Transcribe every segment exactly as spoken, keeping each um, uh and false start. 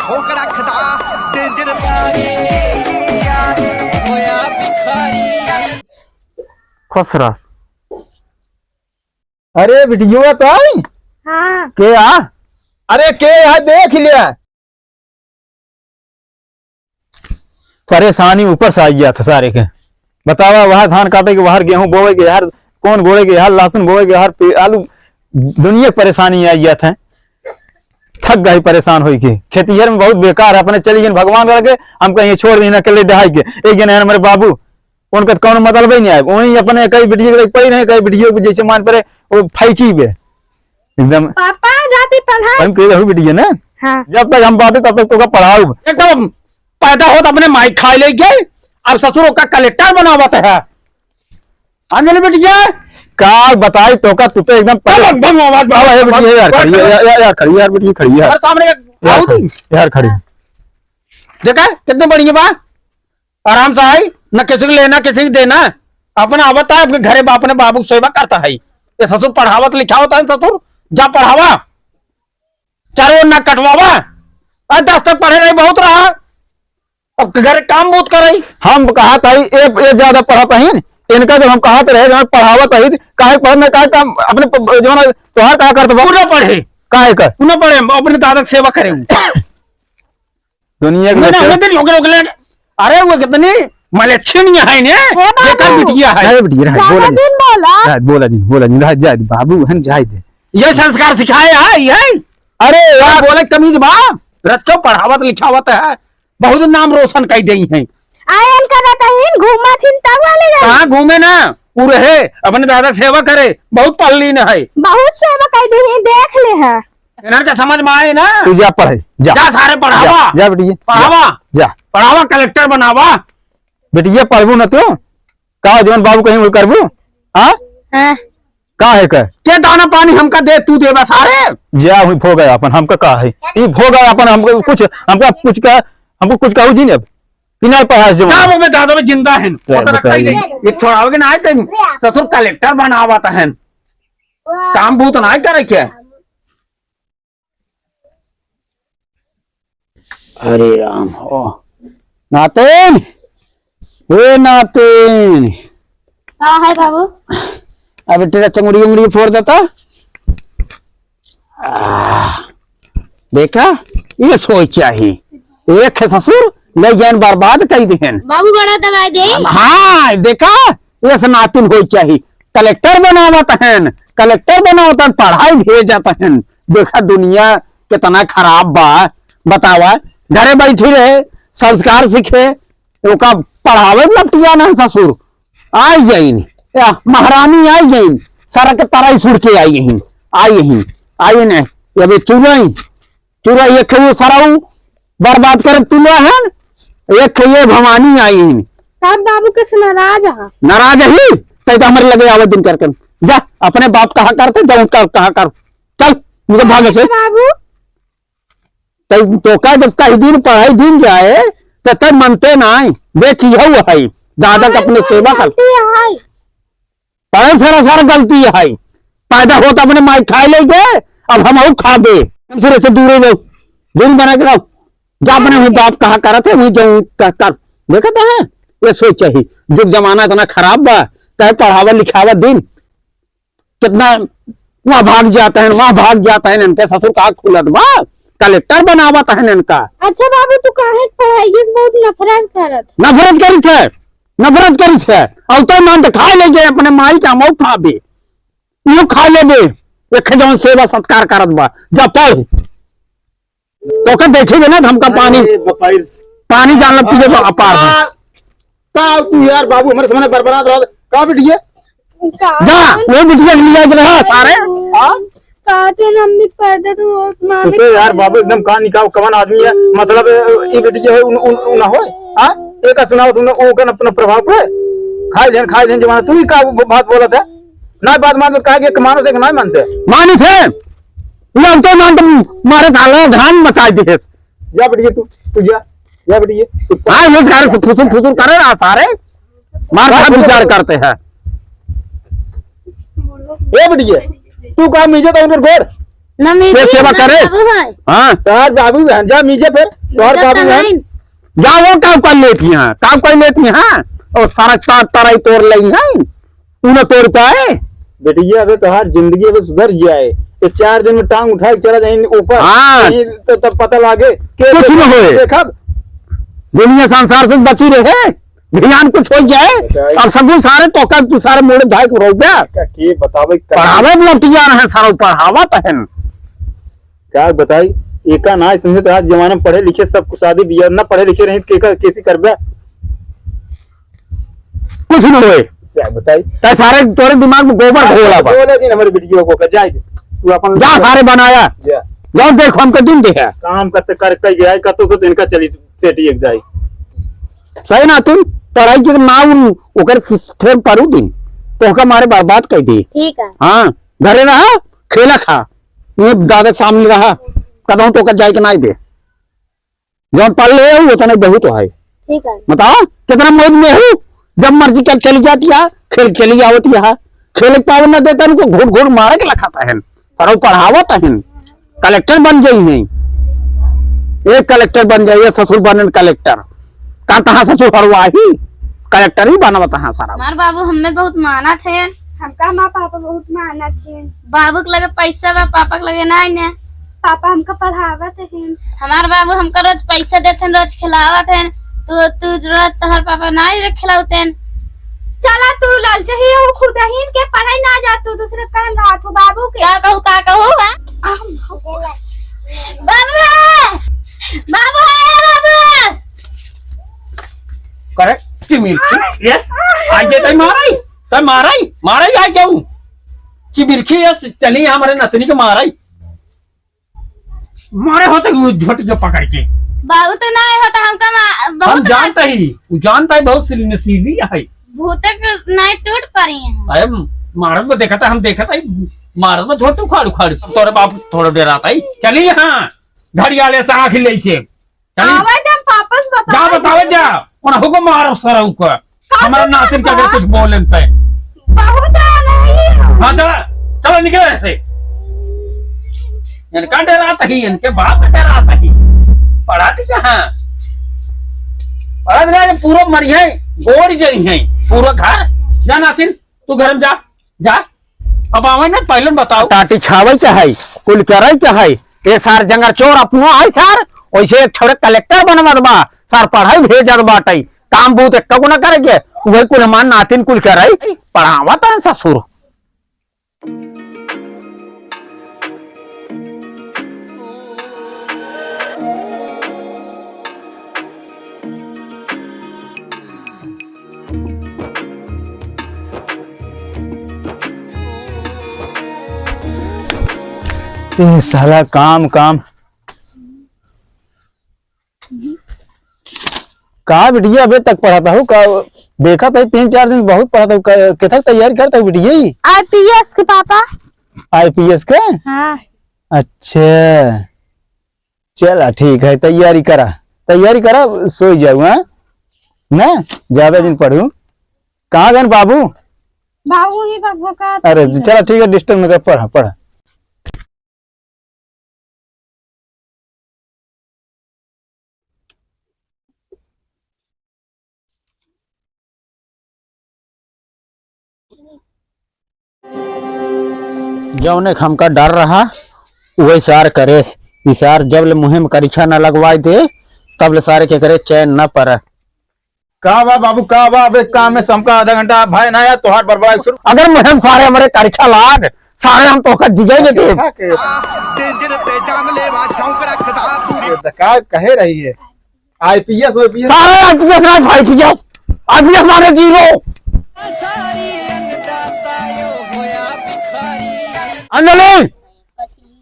खोकड़ा खदा, डेंजर मारी, होया भिखारी। खुश रह। अरे बिटिया तो आई? हाँ। के आ? अरे के आ, देख लिया। परेशानी ऊपर से आई जात है सारे के। बतावा, वहाँ धान काटे के, वहाँ गेहूं बोवे के, यार कौन गोड़े के, यार लहसुन बोवे के, यार पे-, आलू, दुनिया के परेशानी आई जात है। थक गई परेशान होई के। खेतिहर में बहुत बेकार है, अपने चली गए भगवान करके, हम कहीं छोड़ देना अकेले डहाई के। एक जने हैं हमारे बाबू, उनका तो कौनो मतलब ही नहीं आए, वहीं अपने कई बिटिया के पड़ी रहे, कई बिटिया को जैसे मान पड़े, वो फेंकी बे एकदम। पापा, जाती पढ़ा। हम कह रहू बिटिया ना, हाँ। जब तक हम बाटे तब तक तोका पढ़ाऊ। एकदम पैदा होत अपने माई खाए ले गए, अब ससुर ओका कलेक्टर बनावत है। अंजलि बिटिया। का बताई तोका, तू तो एकदम पहले भंग, भंग आवाज, अब ये बिटिया यार खड़ी है, यार, यार, यार खड़ी है, यार बिटिया खड़ी है। हर सामने एक यार आओ खड़ी, तुम। यार खड़ी। देखा कितने बढ़िया बा। आराम से आई, न किसी को लेना, किसी को देना। अपना आवत है, अपने घरे बा-, अपने बाबू की सेवा करता है। ये ससुर पढ़ावत लिखावत है, ससुर जा पढ़ावा, चारों ओर ना कटवावा। आज दस तक पढ़े रही, बहुत रहा, अब घरे काम बहुत करे। हम कहा था, ये, ये ज्यादा पढ़त ही, इनका जब हम कहा तो रहे, जब पढ़ावत ही, काहे पढ़ में, काहे काम, अपने प-, जो ना, तोहार का करत बा? तू ना पढ़े। काहे कर? तू ना पढ़े, अपने दादा की सेवा करे। दुनिया के ना, ना, लोग उन्हें दिन रोक, रोक ले। अरे, वो कितनी मलेच्छिन है ने, हे बाबू। जेकर बिटिया है। अरे, बिटिया, रह, बोला ज्यादा दिन। दिन बोला। रह, बोला दिन, बोला दिन, रह, जाए दे, बाबू, हम जाए दे। ये संस्कार सिखाए है, ये? अरे, यार। बोले तमीज बा, रस्सो पढ़ावत लिखावत है, बहुत नाम रोशन कर देई है। आयन करत ही, घूमा छिन तब वाले गए। कहाँ घूमे ना, उ रहे, अपने दादा के सेवा करे, बहुत पढ़ लीन है। बहुत सेवा कर दी है, देख ले है। इन्हन के समझ में आए ना? तू जा पढ़े, जा। जा सारे पढ़ावा। जा, जा बिटिया, पढ़ावा। जा, जा। पढ़ावा, कलेक्टर बनावा। बिटिया पढ़बू न तू? का जवन बाबू कहीं वो करबू? हाँ? हाँ। का है कर? के दाना पानी हमका दे, तू देबा सारे? जा हुई भोग है अपन, हमका का है? ई भोग है अपन, हमको कुछ, हमका कुछ का, हमको कुछ कहू जी ने अब। कि नहीं पढ़ा जवन? ना, वो में दादा में जिंदा है। वो तो रखा ही नहीं। एक छोड़ावे के ना आए तो ससुर कलेक्टर बनावा तो है। काम बहुत ना करे क्या? हरे राम हो। नातिन, ए नातिन। का है बाबू? अब तेरा चंगड़ी उंगड़ी फोड़ देता। आ, देखा, ये सोच चाही। एक है ससुर, ले जान बर्बाद कर दिहन। बाबू बड़ा दवाई दे। हाँ, देखा, ये से नातिन होई चाही। कलेक्टर बनावत हन, कलेक्टर बनावत हन, पढ़ाई भेजत हन। देखा दुनिया कितना खराब बा, बतावा। घरे बैठी रहे, संस्कार सीखे, ओका पढ़ावे लपटिया ना ससुर। आई गईन, या महारानी आई गईन, सारा के तरह सुड़ के आई गईन, आई गईन, आई ने, ये बे चुरई, चुरई एक वो सराऊ बर्बाद कर तुला है, एक ये भवानी आई गईन। तब बाबू के से नाराज है। नाराज ही, तै तो हमरे लगे आवे दिन करके। जा, अपने बाप कहा करते, जा उनका कहा कर। चल, मुझे भागे से। बाबू। तै तोका जब कई दिन पढ़ाई दिन जाए, तो तै मनते नाई। देख, यहू है, दादा का अपने सेवा कर। गलती है। पढ़े सारा, सारा गलती है। पैदा होत अपने माई खाए ले गए, अब हम हऊ खाबे। हम सिरे से दूरे रहो, दूरी बना के रहो। जा अपने वही बाप कहा करत है, वही जाऊँ कह कर। देखता है, ये सोच चाहिए। जुग जमाना इतना खराब बा, कहे पढ़ावा लिखावा दिन। कितना वहाँ भाग जाता है, वहाँ भाग जाता है, इनके ससुर का खुलत बा, कलेक्टर बनावत है इनका। अच्छा बाबू, तू काहे पढ़ाई से बहुत नफरत करत? नफरत करी थे, नफरत करी थे। और तो मान तो खा ले गए अपने माई का, हम खाबे, यू खा लेबे, एक जौन सेवा सत्कार करत बा, जा पढ़। तोके देखे ना, हमका पानी, अरे, बपाइर। पानी जान लो, पिए बा, अपार है। का, का तू यार बाबू हमारे सामने बरबरात रहा, का बिटिया? का? जा, वो बिटिया के लिए रहा सारे। हाँ? का ते मम्मी पैदा तो वो माँ तू तो यार बाबू एकदम का निकाल, कवन आदमी है? मतलब, ये बिटिया है, उन, उन, उन ना होए? हाँ? ये का सुनाओ तुमने, वो का अपना प्रभाव पड़े? खाई लेन, खाई लेन जमाना, तू ही का बात बोलत है? ना बात मान, काहे के मानो देख ना मानते। मानी थे। ये अब तो मान तुम मारे साले धान मचाई दिए। जा बेटिए तू, तू जा, जा बेटिए। हाँ, ये सारे से फुसुर फुसुर करे रहा सारे। मार का विचार करते हैं। ए बेटिए, तू का मीजे तो उनकर गोड़। ना मीजे, के सेवा ना करे? बाबू है। हाँ। तोहार बाबू है, जा मीजे फिर। तोहार मीजे बाबू तो है। नहीं। जा वो काम कर लेती हैं, काम कर लेती हैं। और सारा तार ताराई तोड़ लेई हैं। ऊ ना तोड़ पाए। बेटिया, अबे तोहार जिंदगी अबे सुधर जाए। ये चार दिन में टांग उठा के चला जाए ऊपर। हाँ। कहीं तो तब पता लागे के कुछ न होए। देखब। दुनिया संसार से बची रहे। ध्यान कुछ हो जाए। बताई। अब सगुन सारे तो का तू सारे मोड़े धाय को रोक दे। का के बतावे का? पढ़ावे में लौट जा रहे हैं, सारा पढ़ावत है। का बताई? एका ना समझे तो आज जमाना में पढ़े लिखे सब कुछ शादी बियाह ना पढ़े लिखे रही तो केका कैसी करबे? कुछ न होए। क्या बताई? तै सारे तोरे दिमाग में गोबर घोला बा। बोले दिन हमारे बिटिया को का जाए दे। तू अपन जा सारे बनाया। जा। जाओ देख हमको दिन दे है। काम करते करते जाए का तो दिन का चली सेटी एक जाए। सही ना तुम पढ़ाई के ना उन ओकर फ्रेम परू दिन तो ओका मारे बर्बाद कर दे। ठीक है। हाँ, घरे रहा, खेला खा। ये दादा के सामने रहा, कदम तो ओकर जाए के ना दे। जौन पढ़ ले हूँ, उतने बहुत है। ठीक है। बताओ, कितना मौज में हूँ, जब मर्जी कर चली जाती है, खेल चली आवती है। खेल के पावन न देता, उनको घूट घूट मारे के लखाता है, पर वो पढ़ावत है। कलेक्टर बन गई है, एक कलेक्टर बन जाइए, ससुर बनन कलेक्टर। का तहाँ ससुर हरवाही, कलेक्टर ही बनवत है सारा। हमार बाबू हमें बहुत मानत है। हमका हमार पापा बहुत मानत है। बाबू के लगे पैसा बा, पापा के लगे नाई ने। पापा हमका पढ़ावत हैं। हमार बाबू हमका रोज पैसा देत हैं, रोज खिलावत हैं। तू, तू रोज तोहर पापा नाई रे खिलावत हैं। चला तू ललचही हो, खुदहीन के पढ़ाई ना जा, तू दूसरे काम रहा तू बाबू के। का कहू, का कहू, हाँ? बाबू है, बाबू है, बाबू है। करे, चिमिरखी, यस, आज दे तई माराई, तई माराई, माराई आज जाऊ। चिमिरखी, यस, चली हमारे नतनी के माराई। मारे होते वो झोट के पकड़ के। बहुत नहीं होता हमका मा-, बहुत हम जानता ही, वो जानता ही बहुत सीली नसीली है। भूते के नहीं टूट पड़ी हैं। अरे मारत में देखा था, हम देखा था, मारत में झोट उखाड़ उखाड़। तोरे बाप थोड़ा डराता ही। चली हाँ, घड़ियाले से आँख लेके। चली। आवे दे, हम पापा से बतावे जा, बतावे दे। जा। उन हुकुम मारब सरऊ का। का हमारा नातिन के अगर कुछ बोलेन तय। बहुत नहीं। हाँ, चला, चला निकले ऐसे। इनका डरात ही, इनके बाप का डरात ही। पढ़ा दी कहाँ? पढ़ा दिला, ये पूरा मरी है, गोड़ गई है, पूरा घर। जा नातिन, तू घर में जा, जा। अब आवे ना, पहले बताओ। टाटी छावे चाहे, कुल करे चाहे। ये सार जंगर चोर अपनो आई सार, वैसे एक छोरे कलेक्टर बनवत बा, सार पढ़ाई भेजत बाटे। काम बूत एक्का गुना करे के, वही कुल हमार नातिन कुल करे, पढ़ावत हैं ससुर। ए साला काम, काम। का बिटिया अबे तक पढ़त हऊ? का देखत हई तीन चार दिन बहुत पढ़त हऊ। का, केथक तैयारी करत हऊ बिटिया ई? आईपीएस के पापा। आईपीएस के? हाँ। अच्छा। चला ठीक है, तैयारी करा, तैयारी करा, सोई जाऊ, हाँ? ना, ज्यादा दिन पढ़ू। कहाँ गन बाबू? बाबू ही बा भोकात अरे, नहीं है। चला ठीक है, डिस्टर्ब न कर, पढ़ा, पढ़ा। जौने क हमका डर रहा, उहे सार करेस। ई सार जब ले मुँहे में करिछा न लगवाए दे, तब ले सारे के करे चैन न पड़े। का बा बाबू, का बा? अब एक काम में समका आधा घंटा भाई ना आया, तोहार बड़बड़ाई शुरू। अगर मुँहे में सारे हमरे करिछा लाग, सारे हम तोहका जिगे न देब। का के? डेंजर ते जानलेवा शौक रखदा दूरी। ये तो का कहे रही है? आईपीएस, वाईपीएस। सारे आईपीएस ना, आईपीएस। आईपीएस माने जीरो। अंजलि,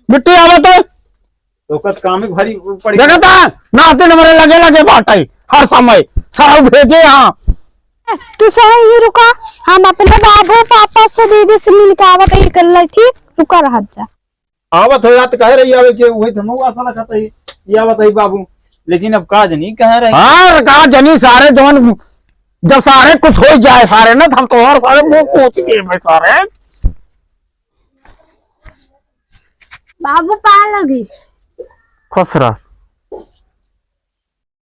बिट्टी आवत है। तो कत काम ही भारी पड़ी। देखता, नातिन हमरे लगे लगे बाटे, हर समय सरऊ भेजे यहाँ। तू सही ही रुका, हम अपने बाबू पापा से दीदी से मिल के आवत है, कर ले, ठीक? रुका रहत जा। आवत हो याद कहे रही आवे के, वही तो मौका साला खाता ही, ये आवत है बाबू, लेकिन अब का जनी कहे रही। हाँ, का जनी सारे जवन, जब सारे कुछ हो जाए सारे ना, हम तो और सारे मुँह कोच देबे सारे। बाबू पाए लगी। खुश रह।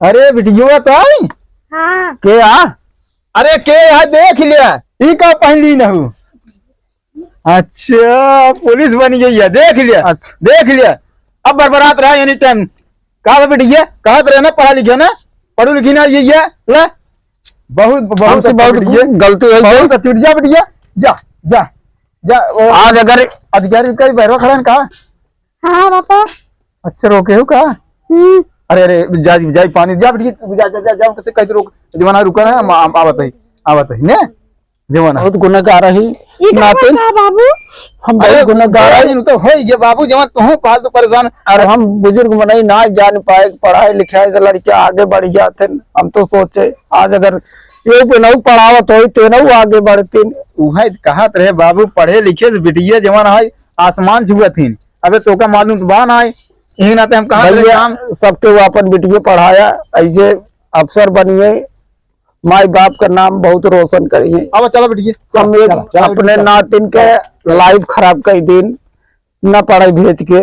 अरे बिटिया तो आई? हाँ। के आ? अरे के आ, देख लिया, ई का पहन ली न हूँ। अच्छा, पुलिस बन गई है, देख लिया। अच्छा। देख लिया, अब बरबरात रहा एनी टाइम। का बा बिटिया, कहत रहे ना पढ़ा लिखे ना, पढ़ू लिखी ना, ये, ये, ले। बहुत, बहुत हमसे अच्छा बहुत बिटिया। गलती हो गई। बहुत अच्छा, जा बिटिया, जा, जा, जा। ओ, आज अगर अधिकारी, अधिकारी बैरवा खड़ा है का? हाँ पापा। अच्छा, रोके हो का? हम्म। अरे, अरे, जा, जा, पानी, जा बिटिया, जा, जा, जा, जा, उनसे कह दे रोक, जवाना रुका है, हम, हम आवत है, आवत है, ने? जवाना। बहुत गुनहगार है। ई का नाते बात बा बाबू? हम बहुत अरे, गुनहगार है। इन तो होई गे बाबू, जवान तू फालतू परेशान। और हम बुजुर्ग मनई ना जान पाए, पढ़ाई लिखाई से लड़का आगे बढ़ जाते। हम तो सोचे, आज अगर ये पे नऊ पढ़ावत होई, ते नऊ आगे बढ़तीन। उहे कहत रहे बाबू, पढ़े लिखे से बिटिया जवान है, आसमान छुअत हिन। अबे तोका मालूम तो बा ना है, यही नाते हम कहत रहे भैया, काम। सबके वो अपन बिटिया पढ़ाया, ऐसे अफसर बनिए, माई बाप का नाम बहुत रोशन करिए। अब चलो बिटिया, हम चलो, एक चलो, चलो, अपने चलो। नातिन के चलो। लाइफ खराब कर दिन, ना पढ़ाई भेज के।